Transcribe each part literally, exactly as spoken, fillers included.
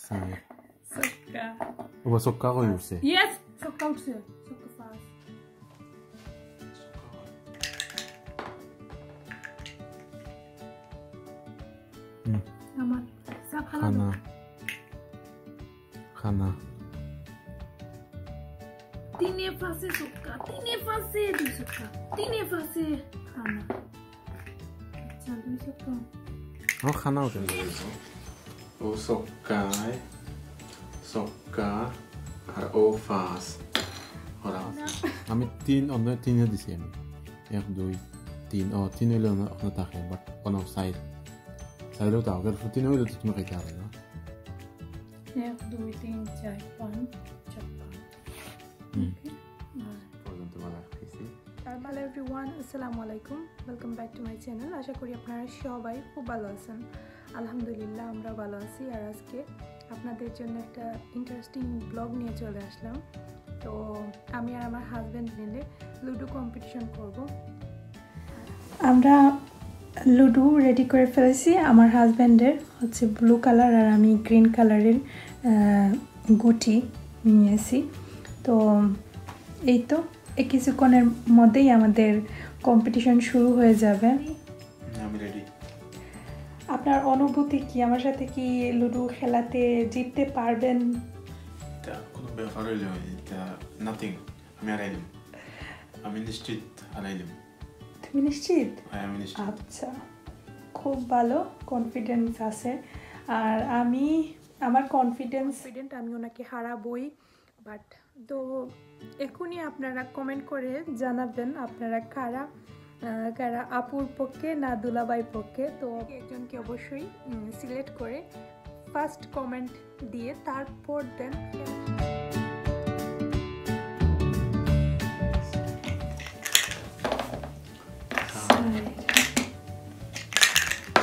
হ্যাঁ। ছক্কা। ও ছক্কা কই উঠছে? ইয়েস, ছক্কা উঠছে। ছক্কা ফার্স্ট। হুম। আমার সাফালা খানা। খানা। তিনে ফাঁসে ছক্কা, তিনে ফাঁসে দুই ছক্কা, তিনে ফাঁসে খানা। আচ্ছা, দুই ছক্কা। ও খানা উঠে। ও ছক্কায়, ছক্কা আর ও ফাঁস। ওরা আমি তিন, অন্য তিনে দিছি আমি। এক, দুই, তিন। ও, তিন হইলে অন্য, অন্য থাকে, but অন্য সাইড। সাইডেও তো আগের তিন হইলে তো তুমি খাইতে পারবে না। এক, দুই, তিন, চার, পাঁচ, ছক্কা। হুম। ওকে। আর পর্যন্ত বাজার খাইছি। হ্যালো এভরিওয়ান, আসসালামু আলাইকুম। Welcome back to my channel. আশা করি আপনারা সবাই খুব ভালো আছেন। আলহামদুলিল্লাহ, আমরা ভালো আছি। আর আজকে আপনাদের জন্য একটা ইন্টারেস্টিং ব্লগ নিয়ে চলে আসলাম। তো আমি আর আমার হাজব্যান্ড মিলে লুডো কম্পিটিশন করব। আমরা লুডো রেডি করে ফেলেছি। আমার হাজব্যান্ডের হচ্ছে ব্লু কালার আর আমি গ্রিন কালারের গুটি নিয়েছি। তো এই তো, এই কিছুক্ষণের মধ্যেই আমাদের কম্পিটিশন শুরু হয়ে যাবে। আমি রেডি। আপনার অনুভূতি কি? আমার সাথে কি লুডো খেলাতে জিততে পারবেন? এটা কোনো ব্যাপার হইল, এটা নাথিং। আমি হারাইলাম, আমি নিশ্চিত হারাইলাম। তুমি নিশ্চিত? হ্যাঁ, আমি নিশ্চিত। আচ্ছা, খুব ভালো কনফিডেন্স আছে। আর আমি, আমার কনফিডেন্স, কনফিডেন্ট আমি ওনাকে হারাবই। বাট তো এখনই আপনারা কমেন্ট করে জানাবেন আপনারা কারা, আহ, কারা, আপুর পক্ষে না দুলাভাইর পক্ষে। তো একজনকে অবশ্যই সিলেক্ট করে ফার্স্ট কমেন্ট দিয়ে তারপর দেন।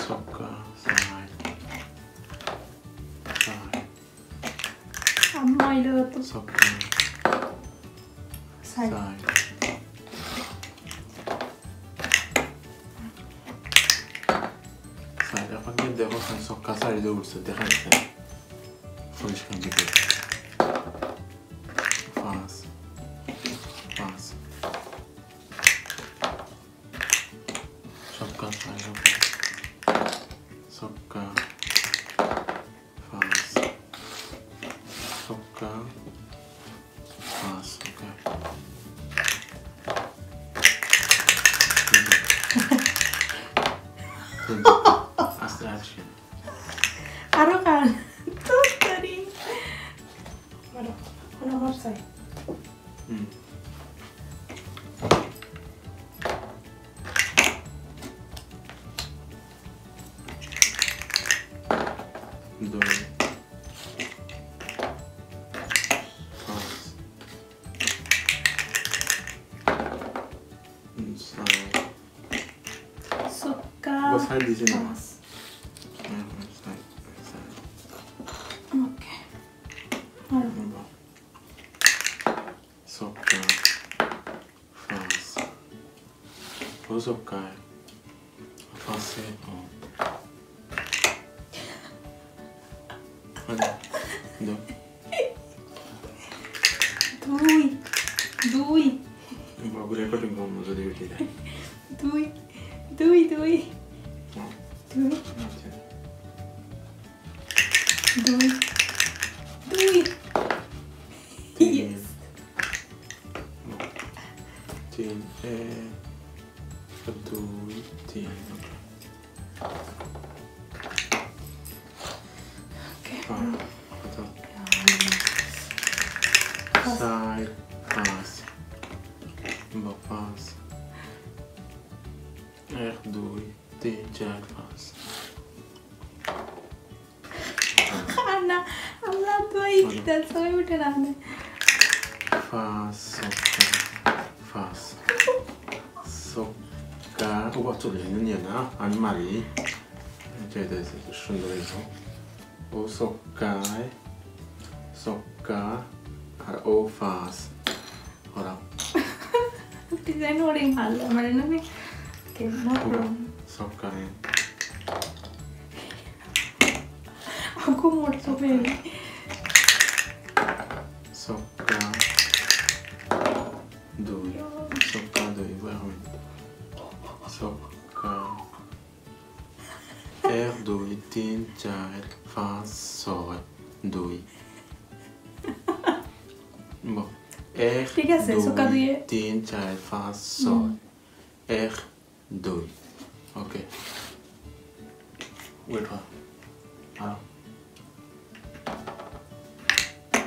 ছক্কা, সাইড, সাইড, আম্মা এলো তো ছক্কা, সাইড। সাইড। সাইড, এখন কি দেখো, ছক্কা সাইডে উঠছে, দেখা যাচ্ছে। পরিষ্কার দিকে। পাঁচ, পাঁচ। ছক্কা, ছক্কা, ছক্কা, পাঁচ, ছক্কা, পাঁচ, ওকে। আস্তে, আস্তে। আরো কান। তো করি। বলো, কোন আমার চাই? হুম। দুই। পাঁচ। হুম, ছয়। ছক্কা। বস, সাইড দিছি না। পাঁচ। হুম, হুম, ছয়, ছয়। ওকে। আর হুম, বাহ। ছক্কা। পাঁচ। ও ছক্কা। পাঁচে, ও। আরে, দাও। দুই। দুই। বাবু রেকর্ডিং কম যদি উঠে যায়। দুই। দুই, দুই। হুম, দুই। আচ্ছা। দুই। দুই। তিন। Yes. তিন, এ, দুই, তিন। Okay. পাঁচ, কত? চার, পাঁচ। বা পাঁচ। এক, দুই, তিন, চার, পাঁচ। আর না, আল্লাহ তো এই কিতা ছয় উঠে না। পাঁচ, ছক্কা, পাঁচ। ছক্কা, ও বাবা, চলে যায়নি না, আমি মারি। এটা, এটা, এটা সুন্দর হয়েছে। ও ছক্কায়, ছক্কা, আর ও পাঁচ। ওরা। ডিজাইন ওরে ভালো, মানে না আমি কেমন ছক্কায়। আগু মরতো বেবি। ছক্কা দুই, ছক্কা দুই, এক মিনিট। ছক্কা এক, দুই, তিন, চার, পাঁচ, ছয়, দুই। বাহ। এক, ঠিক আছে, দুই, ছক্কা দুইয়ে। তিন, চার, পাঁচ, ছয়। হুম। এক, দুই। ওকে। Wait কর। মারো।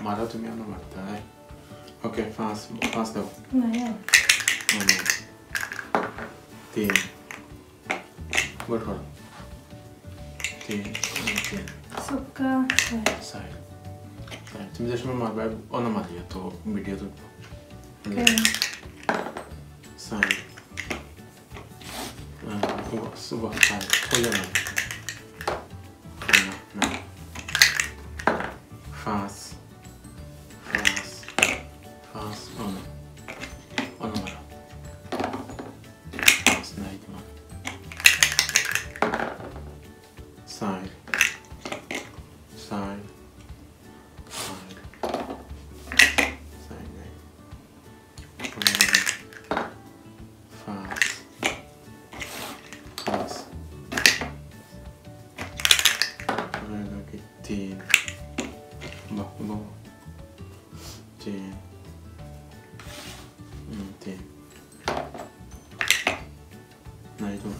মারো, তুমি অনো মারতায়। ওকে, পাঁচ, পাঁচ দাও। না, না। তিন। Wait কর। তিন, তিন। ছক্কা। চার। চার। তুমি যে সময় মারবায়, অনো মারিও, তো ভিডিও তুলবো। ওকে। চার। আহ, ও, সুবহান, হইল না। না, না। পাঁচ, পাঁচ, পাঁচ, অনো। অনো মারো। পাঁচ নাই তোমার। চার, চার, চার, চার নাই। পাঁচ। পাঁচ। তারপরে হলো কি তিন। বাহ, বাহ। তিন। হুম, তিন। নাই তো।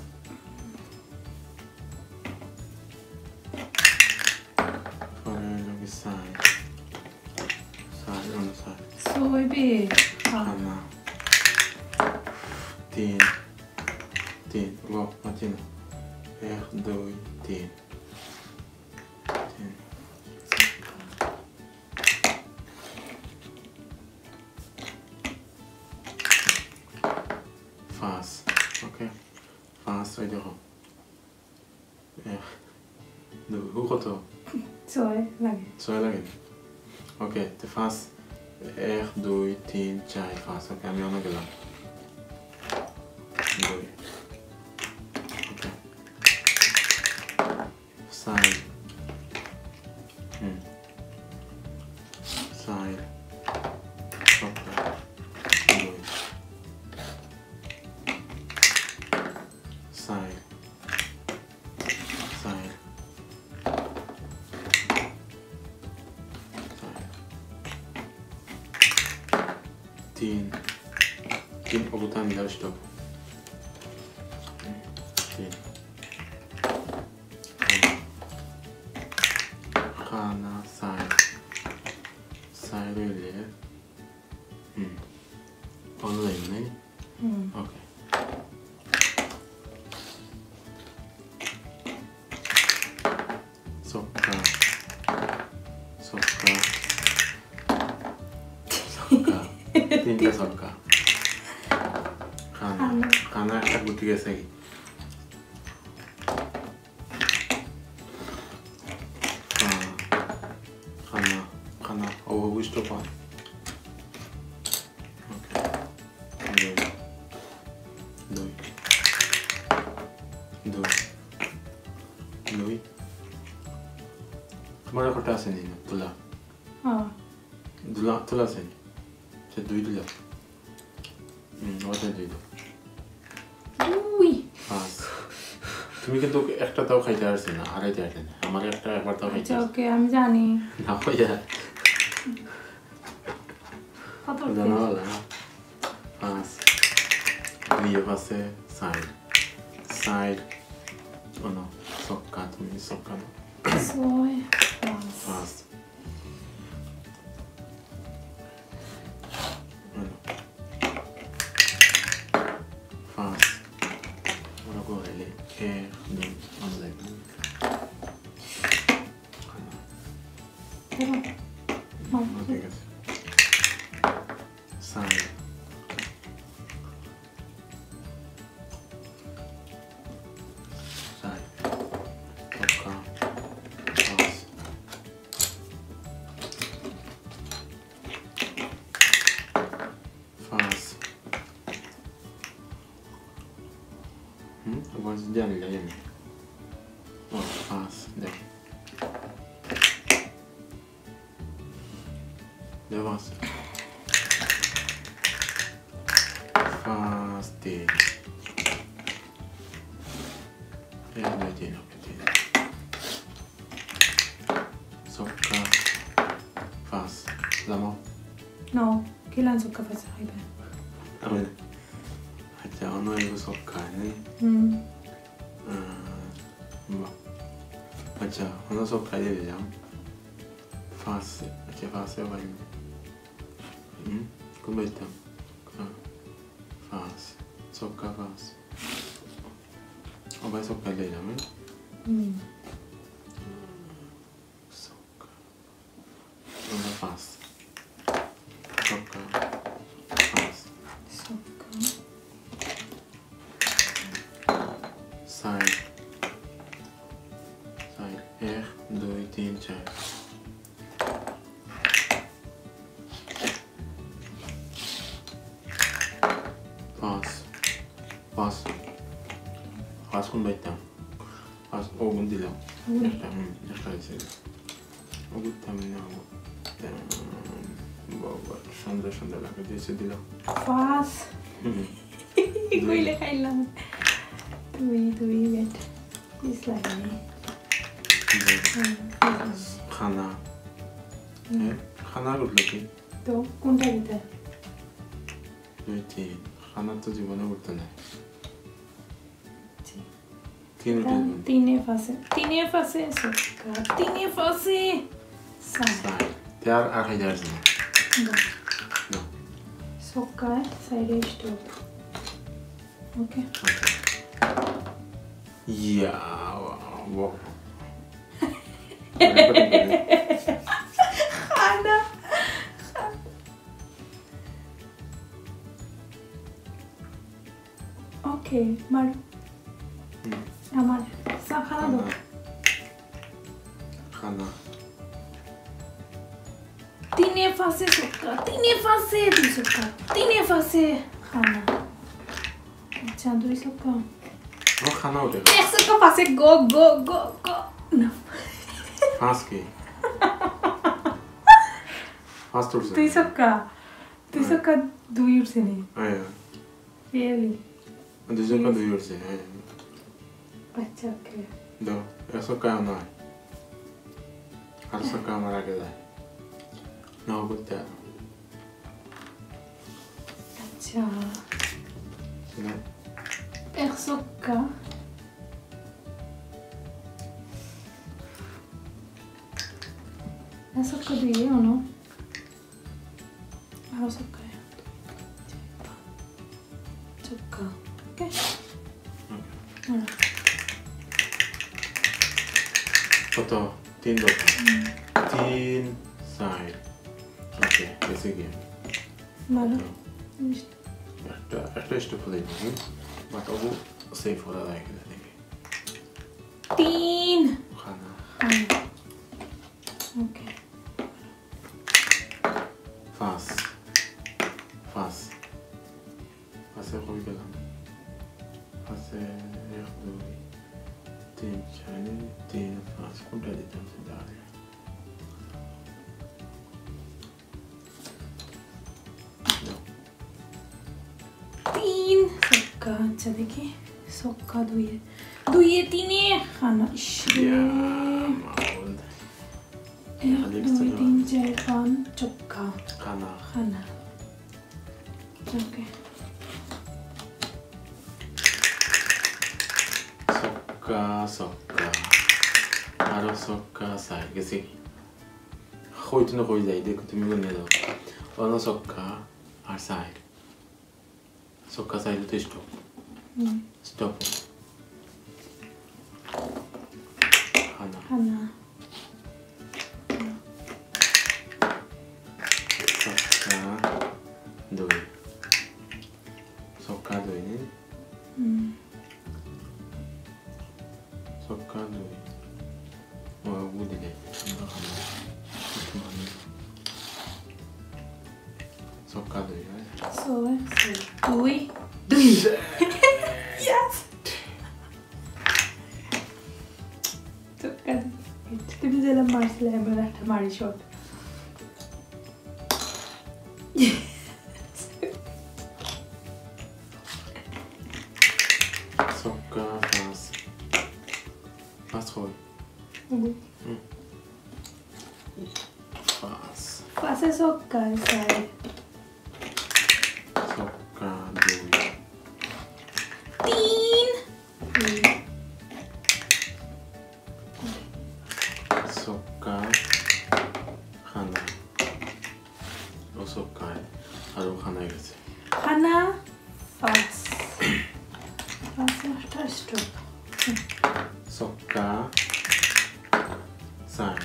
পরে হলো কি চার। চার, অনো চার। ছয় বে। হ্যাঁ। না। তিন। তিন। ও, না, তিন। এক, দুই, তিন। তিন। পাঁচ। ওকে। পাঁচ, ওই দেখো। এক, দুই, ও কত? ছয় লাগে। ছয় লাগে? ওকে, তো পাঁচ, এক, দুই, তিন, চার, পাঁচ। ওকে, আমি অনো গেলাম। দুই। ওকে। চার। হুম। চার। ছক্কা। দুই। চার। চার। চার। তিন। তিন, অবদান দেওয়া stop। তিন। কানা চার। চার অইলে, হুম, online নাই? হুম। ওকে। ছক্কা। ছক্কা। ছক্কা। তিনটা ছক্কা। কানা। কানা। কানা একটা গুটি গেছে কি? কানা। কানা। কানা। অবশিষ্ট পাঁচ। ওকে। দুই। দুই। দুই। দুই। তোমার একটা আছে নি না? তুলা। হ্যাঁ। তুলা, তুলা আছে নি? সে দুই তুলা। হুম, ওটা দুই দাও। দুই। পাঁচ। তুমি কিন্তু একটা তাও খাইতে পারছি না, হারাইতে পারছি না। আমার একটা একবার তাও খাইতে আচ্ছা, পারছি। ওকে, আমি জানি। না, কইয়া। কত জানা উঠছে? হলো, হ্যাঁ? পাঁচ। দুই পাশে চার। চার। ও না, ছক্কা, তুমি ছক্কা দাও। ছয়, পাঁচ। পাঁচ। ও না। পাঁচ। ওরা গোল হইলে এক, দুই, আমরা দেখলাম। কেন? ঠিক আছে। চার। চার। ছক্কা। পাঁচ। পাঁচ। হুম, আবার জানি, জানি আমি। ও, পাঁচ, দেখ। দেও পাঁচ। পাঁচ, তিন। এক, দুই, তিন, ওকে, তিন। ছক্কা, পাঁচ। জামাও। No, কিলান ছক্কা পাঁচ অইবে? আমি না। আচ্ছা, অন্য এগু ছক্কা, নি? হুম। আহ, বাহ। আচ্ছা, অন্য ছক্কা দিয়া দিলাম। পাঁচ, আচ্ছা, পাঁচে পাইনি। হুম? কুনবায় দিতাম? হ্যাঁ। পাঁচ। ছক্কা পাঁচ। ও ভাই, ছক্কা দিলাম, হ্যাঁ? হুম। ছক্কা। আমরা পাঁচ। ছক্কা। পাঁচ। ছক্কা। চাইর। চাইর। এক, দুই, তিন, চাইর। পাঁচ। পাঁচ। পাঁচ কুনবায় দিতাম? পাঁচ, ও, গুণ দিলাম। হুম। একটা, হুম, একটা অইছে। ও, গুণ দিতাম না, ও। উম, বাবা, সুন্দর, সুন্দর লাগে, দিছে, দিলাম। পাঁচ। হুম। কইলে খাইলাম। দুই, দুই, বেটা। পিস লাগে নি। দুই। হুম, পিস লাগে। খানা। হুম। এ, খানা উঠলো কি? তো, কুনটা দিতা? দুই, তিন। খানা তো জীবনে উঠতো না। জি। তিন উঠে তা যাবে। তিনে পাঁচে, তিনে পাঁচে ছক্কা, তিনে পাঁচে চাইর। চাইর। তে আর, আর খাইতে পারছি না। না। না। ছক্কায় চাইরে stop। ওকে। ওকে। ইয়া, বাহ, বাহ। খানা। ওকে, মার। হুম। আমার চা খানা দাও। খানা। খানা। তিনে পাঁচে ছক্কা, তিনে পাঁচে দুই ছক্কা, তিনে পাঁচে খানা। আচ্ছা, দুই ছক্কা। ও, খানা উঠে গেল। এক ছক্কা পাঁচে গো, গো, গো, গো। না। পাঁচ কি? পাঁচ তো উঠছে। দুই ছক্কা। দুই হ্যাঁ। ছক্কা দুই উঠছে নি? হ্যাঁ। Really? দুই ছক্কা দুই উঠছে, হ্যাঁ। আচ্ছা, ওকে। দাও, এক ছক্কা নয়। আর ছক্কা আমার আগে যায়। নাও করতে হবে। আচ্ছা। না। এক ছক্কা। এক ছক্কা দিয়ে, অনু। আরো ছক্কা। ছক্কা। ওকে? ওকে। হুম। কত? তিন দরকার। হুম। তিন, চাইর। ওকে, গেছে গিয়া। বারো। তো, একটা, একটা stop হলে, হুম? But অবু safe করা যায় কিনা দেখি। তিন। খানা। খানা। ওকে। পাঁচ। পাঁচ। পাঁচে কই গেলাম? পাঁচে এক, দুই, তিন, চাইর, তিন, পাঁচ। কুনটা দিতাম চিন্তা করি। দাও। তিন। ছক্কা, আচ্ছা দেখি। ছক্কা দুইয়ে। দুইয়ে তিনে খানা। ইস রে। ইয়া, মাউল। এক, খালি দুই, extra তিন, চাইর, পাঁচ, ছক্কা। খানা। খানা। ওকে। ছক্কা, ছক্কা। আরো ছক্কা, চাইর। গেছে কি? কই তুমি কই যাই? দেখো তুমি কোন যাও। অনো ছক্কা আর চাইর। ছক্কা চাইলে তো stop। হুম। Stop। খানা। খানা। ছক্কা দুই। ছক্কা দুই, নি? হুম। ছক্কা দুই। ও, বুঝি নাই। ছক্কা দুই, হ্যাঁ? ছয়, ছয়। দুই, দুই। Yes! ছক্কা দুই। তুমি যেটা মারছিলে, এবার একটা মারি shot। ছক্কা, পাঁচ। পাঁচ কই? হুম। পাঁচ। পাঁচে ছক্কা, চাইর। ছক্কা, দুই। তিন। ছক্কা, খানা। অউ ছক্কা, আরো খানা গেছে। খানা, পাঁচ। পাঁচে আঠাশ তো। ছক্কা, চাইর।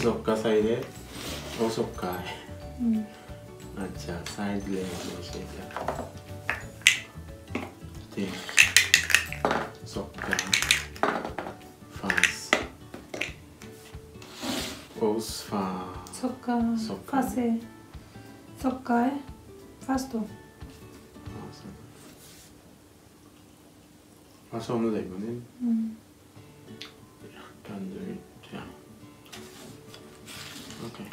ছক্কা চাইরে, অউ ছক্কা। হুম। আচ্ছা, চাইর দিলে অইছে ইটা। তিন। ছক্কা, পাঁচ। অউ পাঁচ। ছক্কা, ছক্কা। পাঁচে। ছক্কায়, পাঁচ তো। পাঁচ। পাঁচ অনো যাইবো নি? হুম। একটা, দুই, তিন। ওকে।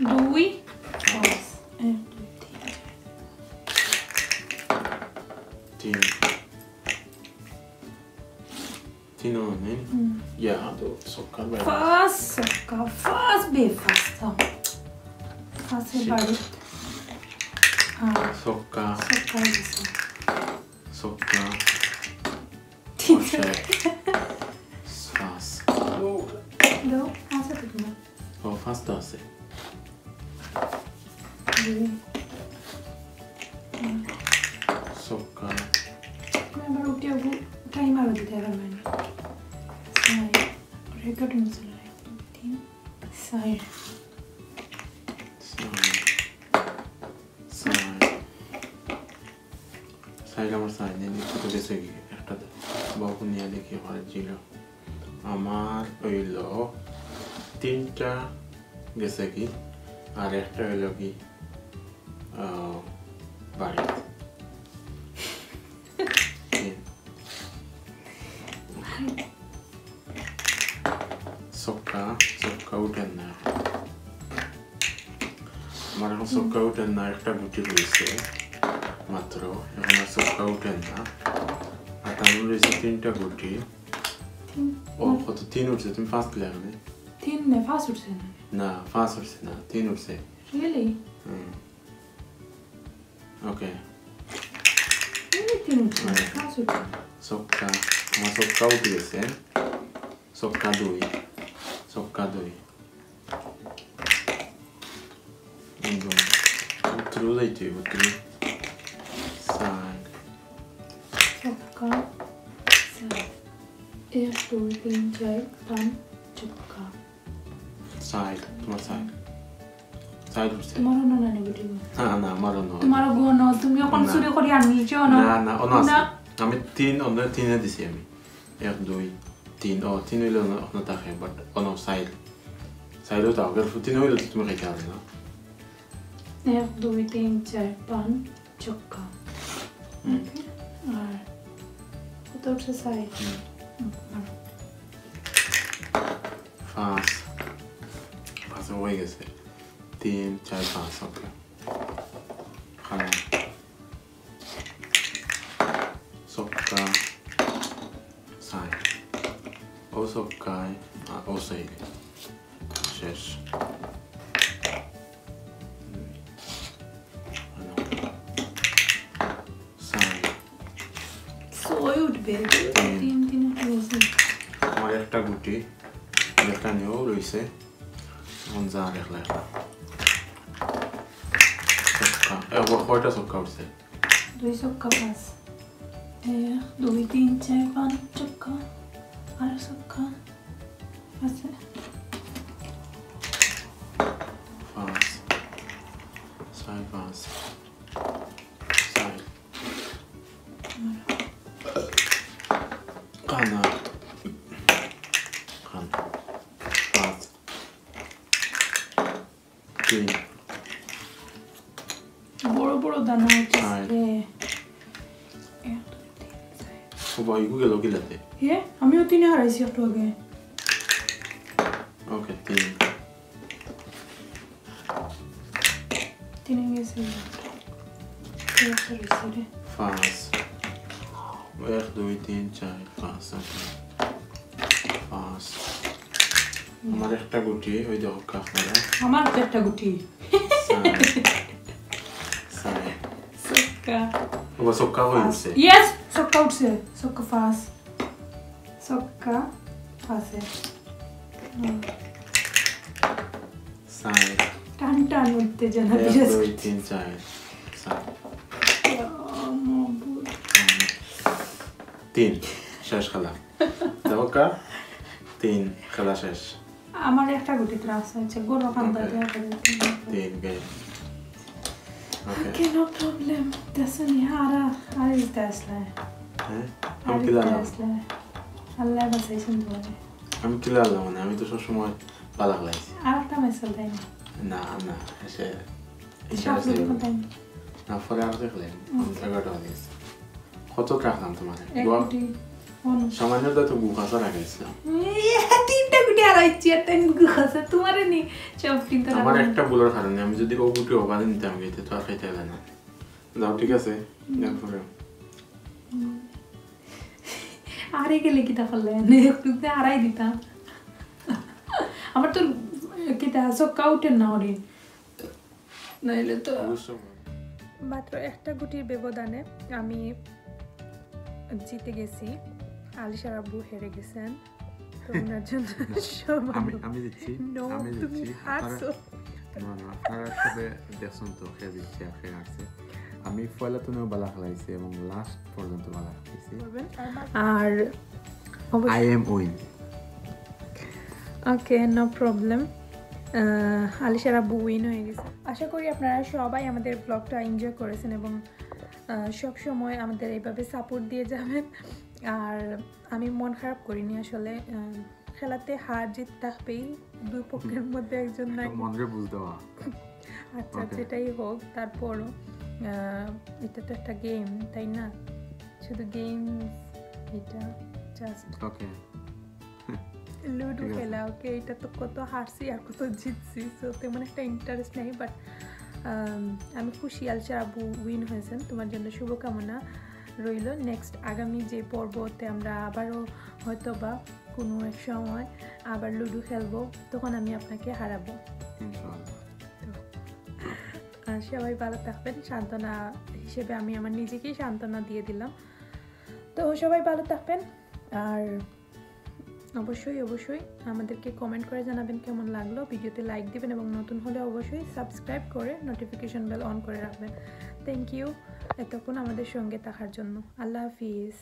দুই, পাঁচ। এক, দুই, তিন, চাইর। তিন। তিন অনো নি? হুম। ইয়া, তো ছক্কা বাইরে। পাঁচ ছক্কা, পাঁচ বে, পাঁচ তো। পাঁচে shit। বারো। আর ছক্কা। ছক্কা দিছে। ছক্কা। ঠিক আছে। পাঁচ। ও। দাও, আছে তো তোমার। ও, পাঁচ তো আছে। দুই। ছক্কা। আমি আবার উঠে আবার time আরো দিতে পারবেন। চাইর। Recording চলে। তিন। চাইর। চাইর। চাইর। চাইর আমার চাইর, নি, নি, কত গেছে কি? একটা দে। বাবু নিয়া দেখি আমার zero। আমার অইলো তিনটা গেছে কি, আর একটা অইলো কি, আহ, বাড়ি। তিন। ছক্কা, ছক্কা উঠের না। আমার অখন ছক্কা উঠের না, একটা গুটি রইছে মাত্র, অখন আর ছক্কা উঠের না। আর তার মানে রইছে তিনটা গুটি। তিন। ও, কত? তিন উঠছে, তুমি পাঁচ দিলে অখানে। তিন না, পাঁচ উঠছে না। না, পাঁচ উঠছে না, তিন উঠছে। Really? হুম। ওকে। এই তিন উঠছে, হ্যাঁ। পাঁচ উঠছে। ছক্কা, আমার ছক্কা উঠি গেছে। ছক্কা দুই, ছক্কা দুই। একদম উতরু যাইতে হইব, উতরু। চাইর। ছক্কা, চাইর। এক, দুই, তিন, চাইর, পাঁচ, ছক্কা। চাইর, তোমার চাইর। চাইর উঠছে। তোমারও না, না, negative। না, না, আমারও না। তোমারও গো না, তুমি অখন না। চুরি করি আনিছো না? না, না, অনো আছে। না। আমি তিন, অনো তিনে দিছি আমি। এক, দুই, তিন। ও, তিন অইলে অনো, অনো থাকে, but অনো চাইর। চাইরও তো আগের তিন অইলে তো তুমি খাইতে পারবে না। এক, দুই, তিন, চাইর, পাঁচ, ছক্কা। হুম। ওকে। আর কত উঠছে? চাইর। হুম। হুম, আর পাঁচ। পাঁচ অই গেছে। তিন, চাইর, পাঁচ, ওকে। খানা। ছক্কা। চাইর। অউ ছক্কায়, আ, অউ চাইর। শেষ। চাইর। ছয় উঠবে। তিন। তিন, তিন উঠে গেছে। আমার একটা গুটি, একটা নিয়েও রইছে। অখন যা, একলা একলা। ছক্কা। এ, ও, কয়টা ছক্কা উঠছে? দুই ছক্কা পাঁচ। এক, দুই, তিন, চাইর, পাঁচ ছক্কা। আর ছক্কা আছে। পাঁচ। চাইর, পাঁচ। চাইর। খানা। খানা। পাঁচ। তিন। বড় বড় দানা হচ্ছে। চাইর। এক, দুই, তিন, চাইর। ও ভাই, ইগু গেল কিলাতে? হে, আমিও তিনে হারাইছি একটু আগে। ওকে, তিন। পাঁচ। এক, দুই, তিন, চার, পাঁচ, okay। পাঁচ। আমার একটা গুটি, ওই দেখো কাকড়া। আমার তো একটা গুটি। ছয়। ছয়। ছক্কা। ও, ছক্কা হয়ে গেছে। Yes, ছক্কা উঠছে। ছক্কা পাঁচ। ছক্কা পাঁচে। হুম। ছয়। টান টান উত্তেজনা এক, বিরাজ দুই, করছে। তিন, চার। ছয়। ইয়া মাবুদ। তিন। শেষ খেলা। দেখো কা? তিন। খেলা শেষ। আমার একটা গুটি তো আছে, আচ্ছা, গোড়া কান্দা Okay। দেওয়া করে। তিন, game। Okay। Okay, no problem। দেখছো নি, আর, আর দিতে আসলে। হ্যাঁ? আর আমি কি দিতে জানলাম? আসলে। আল্লাহ বাঁচাইছেন তোমারে। আমি কি জানলাম মানে? আমি তো সবসময় বালা খেলাইছি। আর একটা message দেয় না। না, না, এসে, এসে সাত আসে। মিনিট মতো দেয় না। না, পরে আর খেলাই। হুম। আমি এগারোটা বাজে গেছে। কত রাখলাম তোমার? এক গুটি। সামান্য তো গু খাসা রাখি দিছিলাম। ইয়ে, তিনটা গুটি হারাইছি, একটা গু খাসা। তোমারে নি, সব কিন্তু আমার রাখলাম। একটা ভুলের কারণে আমি যদি ও গুটি ওভারে নিতাম, এতে তো আর খাইতে হবে না। যাও, ঠিক আছে। হুম। দেন পরে। হুম। আরে গেলে কিতা করলে? একটু তো হারাই দিতাম। আমার তো কিতা, ছক্কা উঠে না ওরে। নাইলে তো অবশ্য। মাত্র একটা গুটির ব্যবধানে আমি জিতে গেছি, আলিশার আব্বু হেরে গেছেন। তো ওনার জন্য সমান। আমি, আমি জিতছি, No, আমি তুমি জিতছি। আপনারা, হারছো। না, না, আপনারা সবে দেখছেন তো, কে জিতছে আর কে হারছে। আমি পয়লা তো বালা খেলাইছি এবং last পর্যন্ত বালা খেলাইছি। আর অবশ্য I am win। Okay, no problem। আহ, আলিশার আব্বু win হয়ে গেছে। আশা করি আপনারা সবাই আমাদের vlogটা enjoy করেছেন এবং, আহ, সব সময় আমাদের এইভাবে support দিয়ে যাবেন। আর আমি মন খারাপ করিনি আসলে। আহ, খেলাতে হার জিত থাকবেই, দুই পক্ষের মধ্যে একজন না একটা একজন। মনরে বুঝ দেওয়া। আচ্ছা, Okay। যেটাই হোক, তারপরও, আহ, এটা তো একটা game, তাই না? শুধু game, এটা just Okay। লুডো ঠিক আছে। খেলা, okay, এটা তো কত হারছি আর কত জিতছি, so তেমন একটা interest নেই, but, আম, আমি খুশি আলিশার আব্বু win হয়েছেন, তোমার জন্য শুভকামনা রইল। Next আগামী যে পর্বতে আমরা আবারও হয়তো বা কোনো এক সময় আবার লুডো খেলবো, তখন আমি আপনাকে হারাবো। ইনশাআল্লাহ। তো, আহ, সবাই ভালো থাকবেন, সান্ত্বনা হিসেবে আমি আমার নিজেকেই সান্ত্বনা দিয়ে দিলাম। তো সবাই ভালো থাকবেন, আর অবশ্যই, অবশ্যই আমাদেরকে comment করে জানাবেন কেমন লাগলো। ভিডিওতে like দিবেন এবং নতুন হলে অবশ্যই subscribe করে notification bell on করে রাখবেন। Thank you এতক্ষণ আমাদের সঙ্গে থাকার জন্য। আল্লাহ হাফিজ।